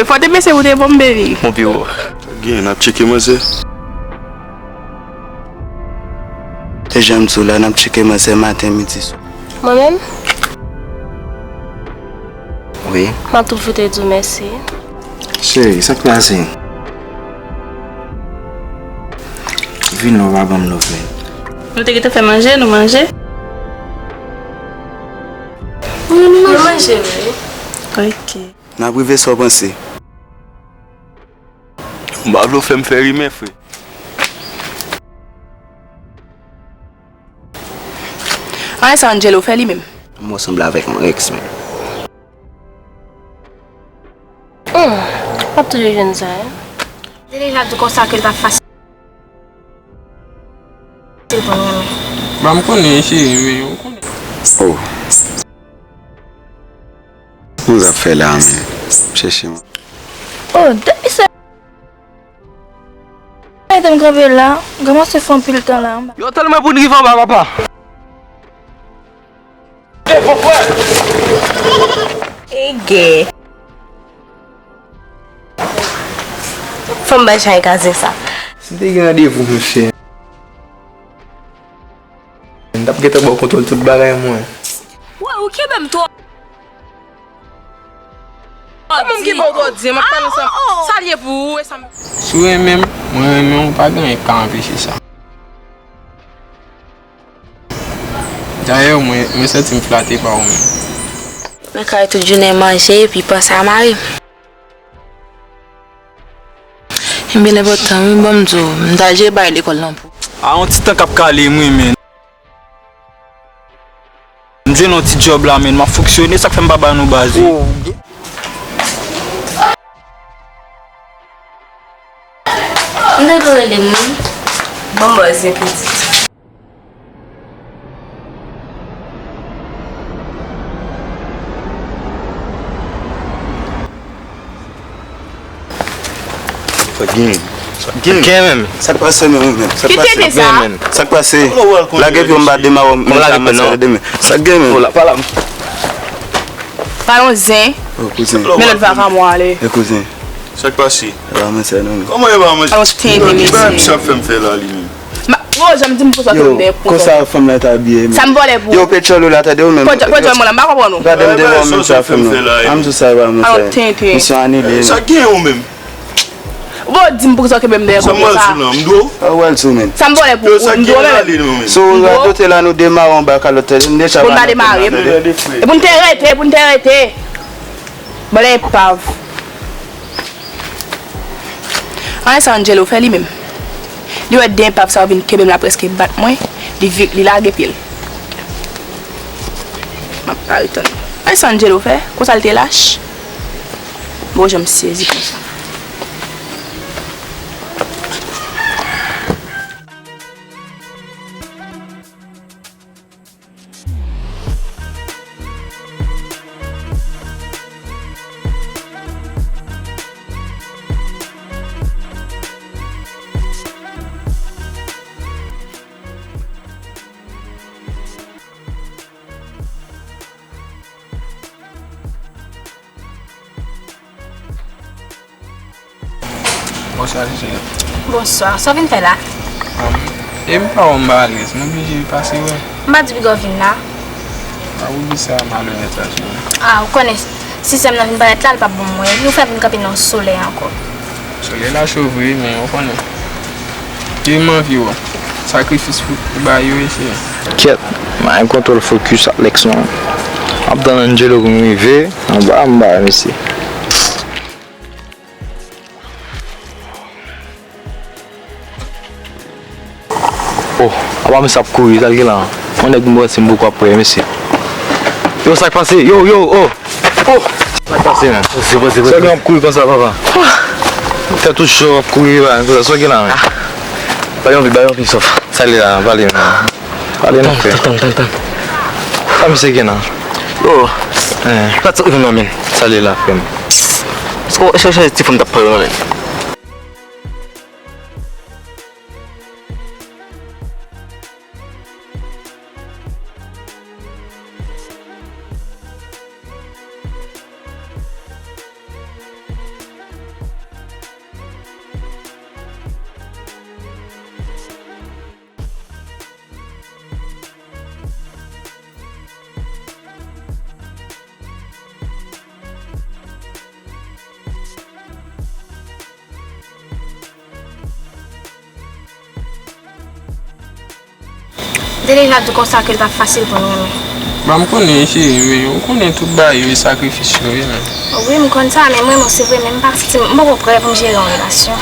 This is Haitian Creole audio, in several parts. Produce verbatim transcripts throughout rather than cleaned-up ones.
Fò te pese ou te bon, baby. Bon, pi wo. Gen, n ap tcheke manzè. E jan m di w la, n ap tcheke manzè maten, midi, swa. Mwen menm? Wi. M ap toujou te di w mèsi. Cheri, sa k pase? Vin la, w pa ban m love, man. Nou te gentan fè manje, nou manje? Wi, nou manje, wi. Ok. N ap rive sa w panse. M pa vle w fè m fè rimè, frè. Anyen sa Angelo fè li menm? Mwen sanble avèk yon ex, men. Hmm, m ap toujou jwenn sa, hein. Te deja di konsa ke l pa fasil. Ban m konnen, cheri, men ou konnen. Oh. Kòman w ap fè la, men? Chèche mwen. Oh, depi se. Mete m kanpe la, m kòmanse fè anpil tan la anba. Yo, tann mwen pou n rive anba, papa. Ege. Fò m bay chay kaze sa. Si m te gen randevou, mesye, m t ap gentan ba w kontwòl tout bagay mwen. Wè, ou kenbe m twò. Kòman m kenbe w twò di? M ap pale ansanm. Sa l ye pou ou, e sa m. Si w renmen m, mwen renmen w, pa gen anyen k ka anpeche sa. Dayè, mwen, mwen santi m flate pa ou menm. Mwen kay tout jounen manje epi panse a mari m. Ebyen, l enpòtan, wi, ban m di w, m ta jere bagay lekòl lan pou. A, yon ti tan k ap kale m, wi, men. M jwenn yon ti djòb la, men, m ap fonksyone, sa k fè m pa ba nou baz, wi. M te dwe rele m, wi. Bon, bòz, epi di. Sa k genyen? Sa k genyen? Sa k genyen menm? Sa k pase menm? Sa k pase? Kite sa. Sa k pase? Lage pye w, m pa demare w, m pa mansyone demen. Sa k genyen menm? Pale yon zen. Oh, kouzen. Men lòt vagabon ale. E kouzen. Sa k pase? E pa mansyone non, men. Kòman e pa mansyone? Alò, tenten, mesye. Ki bagay misye ap fè m fè la, li menm? Ma, oh, janm di m pou sa ke m dèyè pou sa. Yo, konsa fanm la ta abiye, men. Sa m vòlè pou ou? Yo, pechòl ou la, tande ou menm. Pechòl mwen la, m pa konprann ou. Gade m devan w menm sa fanm nan. An m di w sa e pa mansyone. Alò, tenten. Misyon anile. Sa k genyen ou menm? Ou pa di m poukisa w kenbe m dèyè konsa. Sa m pral sou lan, m dwe w? Ou pral sou menm. Sa m vòlè pou ou, m dwe w menm. Si w radote la, nou demare anba kalòt, n deja. Pou n pa demare. E pou n te rete, e pou n te rete. Vòlè epav. Anyen sa Angelo fè li menm. Li wè de epav sa yo vin kenbe m la, prèske bat mwen, li vi-, li lage pye l. M ap pale tann. Anyen sa Angelo fè, konsa l te lach. Bon, jan m sezi konsa. Bonswa, Jijè. Bonswa. Sa w vin fè la? Am, e m pa wè w m pa alèz, m oblije pase wè. M pa di piga w vin la. A, ou di sa malonèt la, cheri. A, ou konnen, sistèm nan vin parèt la, l p ap bon mwen. Nou fè vin kanpe nan solèy ankò. Solèy la cho vre, men ou konnen. Ke m anvi wè. Sakrifis pou, pou ba yo, wi, cheri. Kyèt, m a gen kontwòl fokis ak Lexman. M ap tann Angelo pou m rive anba, m ba mesye. Oh, apa mesye ap kouri, sa l gen la? Yon nèg m panse m poko ap wè, mesye. Yo, sa k pase? Yo, yo, oh! Oh! Sa k pase, men? Sèlman ap kouri konsa, papa. Tèt ou cho, ap kouri, ba, konsa, sa w gen la, men? Ba yon vi, ba yon vi, Sof. Sa l ye la, pale, men. Pale non, frè. Tann, tann, tann, tann. Sa misye gen la? Yo. Sa t sot rive nan men. Sa l ye la, frè m? Chèche ti fanm t ap pale nan men. Te deja di w konsa ke l pa fasil pou n renmen. Ba, m konnen, cheri, men ou konnen tout bagay yo e sakrifis yo ye, men. Wi, m konn sa, men m renmen w, se vre, men m pa santi m, m poko prè pou m jere yon relasyon.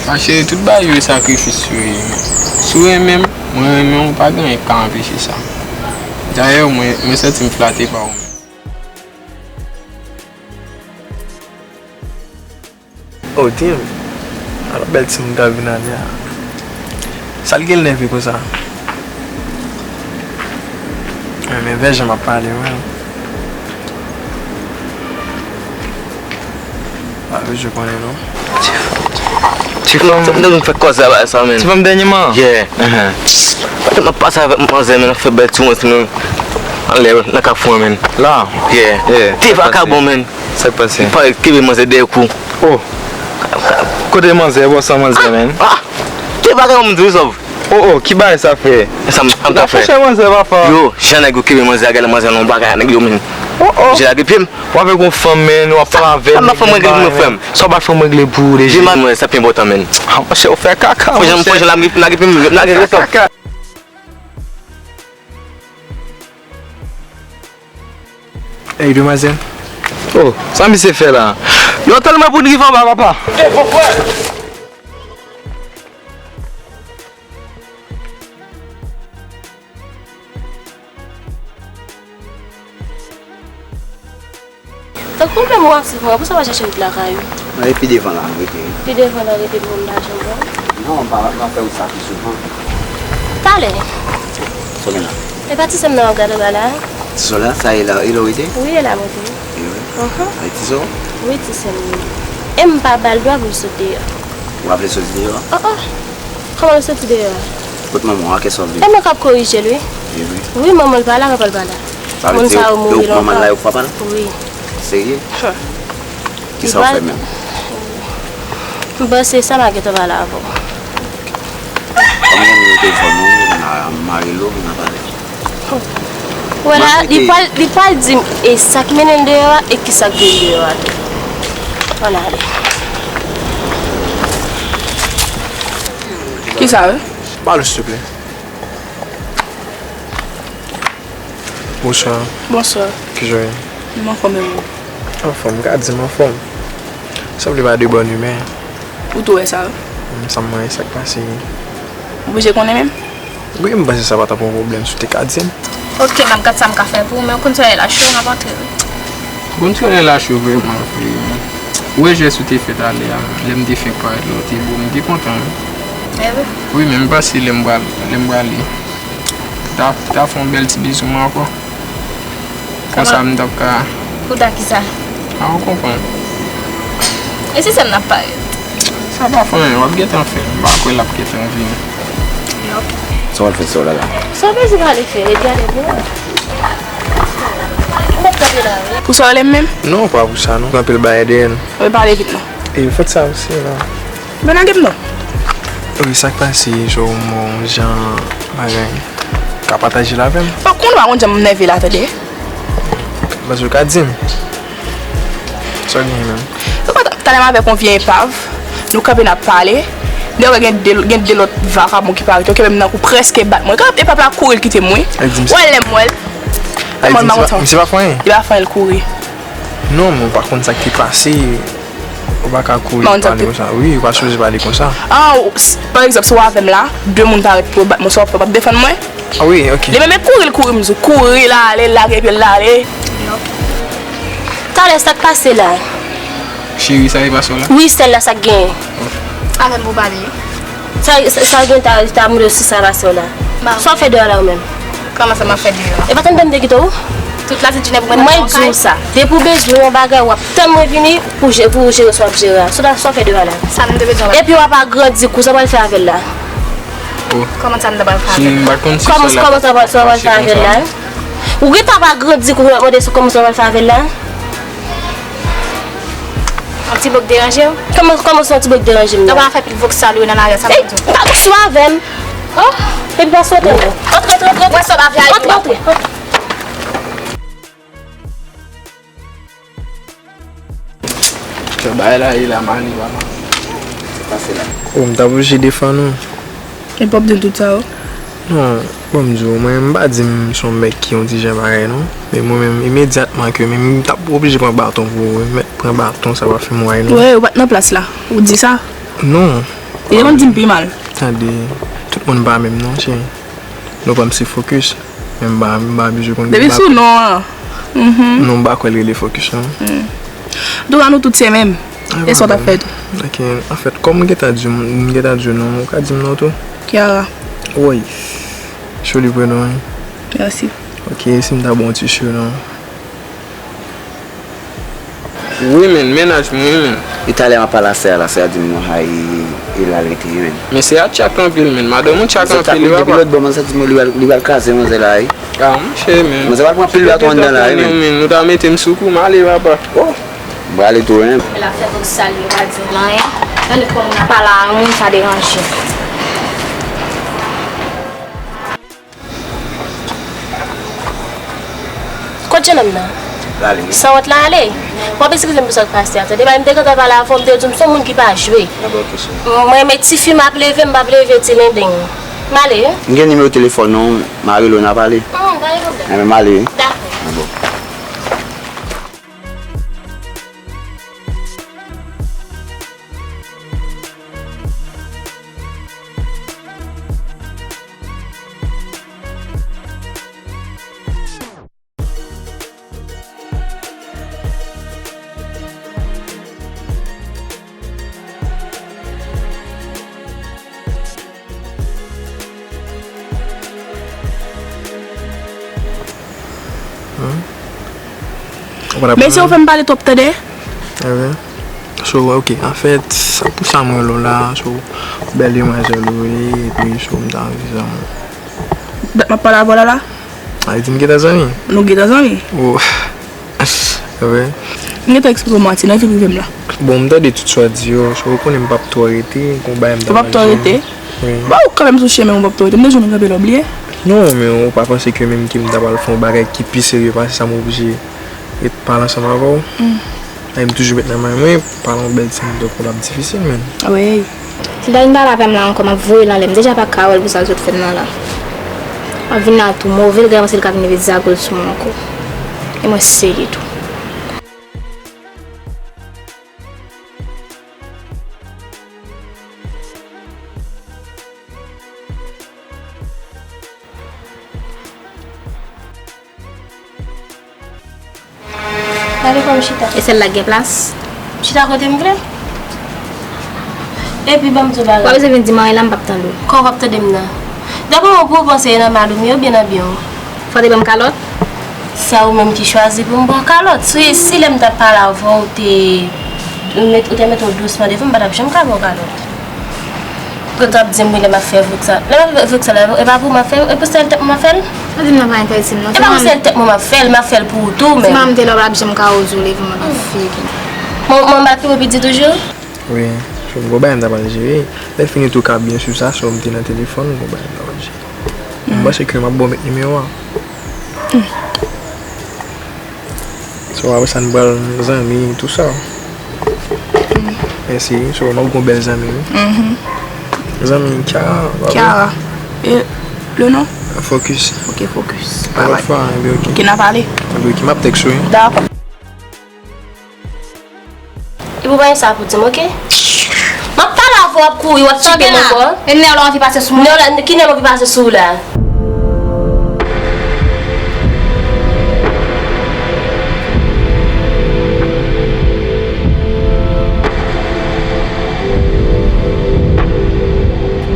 Ba, cheri, tout bagay yo e sakrifis yo ye, men si w renmen m, mwen renmen w, pa gen anyen k ka anpeche sa. Dayè, mwen, mwen santi m flate pa ou menm. Oh, damn. Alò, bèl timoun k ap vin ale a. Sa l gen l nève konsa? Men, men vè jan m ap pale, wi. Pa bezwen konnen, non. Ti fanm. Sa nou fè kòz la, sa, men. Ti fanm dènyèman? Yeah. Paske m ap pase avèk manzè, men, ap fè bèl ti wont, men. Anlè, nan kafou, men. La? Yeah. Te vakabon, men. Sa k pase? Li parèt kenbe manzè dèyè kou. Oh. Kote manzè, bò san manzè, men. Ah! Te bagay, m di w, sòv. Oh, oh, ki bagay sa, frè? Sa m, sa m ta fè. Nan chèche manzè, papa. Yo, jan nèg yo kenbe manzè a, gade manzè nan yon bagay a nèg yo, men. Oh, oh. Jan lage pye m. W avèk yon fanm, men, w ap pale avè l. Sa m pa fanm regle pou mwen, frè m. Sa w pa fanm regle pou ou deja? Di manzè sa pi enpòtan, men. Ah, monchè, ou fè kaka, monchè. Fò jan, fò jan lage pye m, lage pye m. Ey, demwazèl. Oh, sa misye fè la? Yo, tèlman pou n rive anba, papa. Tank pwoblèm ou ap swiv mwen, pou sa w pa chèche wout lakay ou? Mwen pi devan la, m rete. Pi devan la, rete pou m pa janm wè w? Non, m pa, m pa fè wout sa pi souvan. Talè. Sa w gen la? E pa ti sè m nan w ap gade anba la? Ti sè w la, sa e la, e la w rete? Wi, e la m rete. E wi? Mhm. A, e ti sè w? Wi, ti sè m wi. E m pa ba l dwa pou l sot deyò. Ou pa vle soti deyò? Oh, oh. Kòman l soti deyò a? Kot manman w a, kè sa w vle? E mwen k ap korije l, wi. E wi? Wi, manman l pa la, papa l pa la. Sa vle di yo, yo manman l la, yo papa l? Wi. Serye? Kisa w fè menm? M panse sa m a gentan pale avè w. Kòm gen nimewo telefòn ou, m a, m a rele w, m a pale. Wè la, li pral, li pral di m e sa k mennen l deyò a e kisa k gen l deyò a tou. Ann ale. Kisa, wi? Pale, silvouplè. Bonswa. Bonswa. Kijan w ye? M anfòm, e ou? Anfòm, m ka di m anfòm. Sanble pa de bòn imè. Ou tou wè sa, wi? M sanm mwen, sa k pase? Ou oblije konnen menm? Wi, m panse sa pa t ap yon pwoblèm si w te ka di m. Oke, m ap gad sa m ka fè pou ou, men ou konn solèy la cho, m ap antre, wi. Ou konn solèy la cho vrèman vre. Ou wè jès ou te fè talè a, lè m te fenk parèt la, ou te bo m, m te kontan, wi. E wi? Wi, men m panse lè m pral, lè m prale, ta, ta fè yon bèl ti bizou mwen ankò. Konsa m t ap ka. Pou ta kisa? A, ou konprann. E si sè m nan parèt? Sa pa fè anyen, w ap gentan fè l. M pa kwè l ap gentan vini. Sa w al fè sè w la la? Sa w bezwen ale fè? Rete ale pou ou. Ou mèt kanpe la, wi. Pou sa w rele m menm? Non, pa pou sa, non. Gen anpil bagay dèyè n. Ou pale vit, non. E fèt sa osi, non. Bon, lage m non. Wi, sa k pase, Jomo, jan bagay? Ka pataje l avè m? Ou konn ou pa konn jan m nève la, tande? Paske w ka di m. Sa w genyen menm? Ou konn talè m avèk yon vye enpav, nou kanpe n ap pale. Lè w wè gen de, gen de lòt vakabon ki parèt, yo kenbe m nan kou, prèske bat mwen. Enpav la kouri l kite m, wi. Ou wè lè m wè l. Misye pa fè anyen? Li pa fè anyen, l kouri. Non, men w pa konn sa k te pase. Ou pa ka kouri pale konsa. Wi, ou pa sipoze pale konsa. Ah, ou, s-, pa egzanp, si w avè m la, de moun parèt pou yo bat mwen, sa w ap fè, w ap defann mwen? Ah wi, oke. Li menm e kouri l kouri, m di w, kouri l ale, l lage pye l, l ale. Talè, sa k pase la? Cheri, sa e pa sè w la? Wi, sè l la, sa k genyen? Avè m pou pale. Sa, sa, sa gen ta, ta mande w si sa pa sè w la. Sa w fè deyò la ou menm? Kòman sa m ap fè deyò a? E pa tann ban m te kite w? Tout la ti Jenèf mwen nan kay. Mwen di w sa. Depi w bezwen yon bagay, w ap tann mwen vini pou je-, pou w jere sa w ap jere a. Sa w ta, sa w fè deyò la? Sa m te bezwen. Epi w ap agrandi kou, sa w pral fè avè l la? Oh. Kòman sa m ta pral fè avè l? Cheri, m pa konn si sè la. Kòman, kòman sa w pral, sa w pral fè avè l la? Ou gentan ap agrandi kou, w ap mande kòman sa w pral fè avè l la? Yon ti bòk deranje w? Kòman, kòman se yon ti bòk deranje m nan? Ou pa fè pil voksal wi nan lari a, sa m di w. Ey, pa sou avè m. Oh. Epi pa sou antre non. Antre, antre, antre. Mwen sòt avè a. Antre, antre, antre. Jan bagay la ye la, mali, papa. Sa k pase la? Oh, m t ap oblije defann ou. E pòp di tout sa, oh. Non. Bon, m di w, mwen, m pa di m se yon nèg ki yon ti jan bagay, non. Men mwen menm, imedyatman ke menm m t ap oblije pran baton pou ou, mèt pran baton, sa pa fè m wè, non. Wè, ou pa t nan plas la. Ou di sa? Non. E te konn di m pi mal. Tande, tout moun pa menm, non, cheri. Nou pa m se fokis. Men m pa, m pa bezwen konn. Depi sou non an. Mhm. Non, m pa kwè l rele fokis, non. Antouka, nou tout se menm. E sa w t ap fè tou? Ok, anfèt, kòm m gentan di w, m gentan di w non, ou ka di m non tou? Kiara. Woy. Joli prenon, wi. Mèsi. Ok, si m ta ba w yon ti surnom. Wi, men, mennaj mwen, wi, men. E talè m ap pale a sè a la, sè a di m non, hay, e la l rete, wi, men. Men sè a tchak anpil, men. Madanm ou tchak anpil, wi, papa. Depi lòt bò, manzè di m li pral, li pral kraze manzè la, wi. Ah, monchè, men. Manzè pral pran pil baton anndan la, wi, men. Ou ta mete m sou kou, m ale, papa. Oh, m prale tou, wi. Lè l ap fè vòksal yo pa di l anyen. Tande kòman m ap pale a yon moun, sa deranje. Kot jenòm nan? L ale, wi. Sanwont la ale. W ap eskize m pou sa k pase a, tande. Bay m te gentan pale avè w, m te di w m se yon moun ki pa jwe. Mwen, men tifi m ap leve, m p ap leve ti lendeng. M ale, wi. M gen nimewo telefòn ou, m a rele w, n a pale. Hmm, pa gen pwoblèm. Enben, m ale, wi. Dakò. Bon. Mesye, ou fè m pale twòp, tande? Enben. So, ok, anfèt, sa pou sa mwen rele w la, so, bèl demwazèl ou ye, epi, so, m ta anvi zanmi. Dat m ap pale avè w la, la? A, li di m gentan zanmi? Nou gentan zanmi. Oh. Enben. M gentan eksplike w manti nan vi prive m la. Bon, m tande tout sa w di yo, so, ou konnen m p ap twò rete, gon bagay m ta... Ou p ap twò rete? Wi. Bon, ou kanmenm sou chemen, ou p ap twò rete. M te jwenn ou kanpe la, ou bliye? Non, men ou pa panse ke menm ke m ta pral fè yon bagay ki pi serye pase sa, m oblije ret pale ansanm avè w. Hmm. Ay, m toujou met nan men mwen, pale yon bèl ti moun tankou w la ap difisil, menn. Wi. Si Dany pale avè m la ankò, m ap voye l anlè. M deja pa ka wè l pou sa l sot fè m nan la. M ap vin la tou move, l gen panse l ka vin rive zago l sou mwen ankò. E mwen serye tou. Gade kòm chita. E sèl la k gen plas? Chita kote m vle. Epi ban m di w bagay. W ap bezwen vin di m anyen la, m p ap tande w. Kòman w p ap tande m nan? Daprè mwen, pou w panse e nan mal ou m ye oubyen nan byen w? Fò w te ban m kalòt? Sa ou menm ki chwazi pou m ba w kalòt. Si, si lè m t ap pale avè w, ou te met, ou te mete w dousman devan m, m pa t ap janm ka ba w kalòt. Ou t ap di m wi lè m ap fè vlog sa. Lè m ap fè vlog sa la, e pa pou m ap fè l, e pou sèl tèt mwen m ap fè l? Ou di m nan pa enterese m non. E pa pou sèl tèt mwen m ap fè l, m ap fè l pou ou tou menm. Si manman m te la, w pa t ap janm ka oze w leve mwen nan figi. Mwen, mwen pa t pi piti toujou? Wi, so gwo bagay m ta pral jere. Lè fini tou ka byen swiv sa, so m te nan telefòn, gwo bagay m ta pral jere. M panse ke m ap ba w met nimewo a. So, apre sa, nou pral zanmi, tou sa. Mèsi. So, m ap gon bèl zanmi, wi. Mhm. Zanmi Kiara, pa vre? Kiara. E le non? Focus. Ok, Focus. Yon lòt fwa, enben, ok. Ok, n a pale. Enben, ok, m ap tèks ou, wi. Dakò. Epi w pa gen sa pou di m, ok? M ap pale avè w, w ap kouri, w ap tcheke m ankò. E nèg la anvi pase sou mwen. Nèg la, ki nèg anvi pase sou ou la?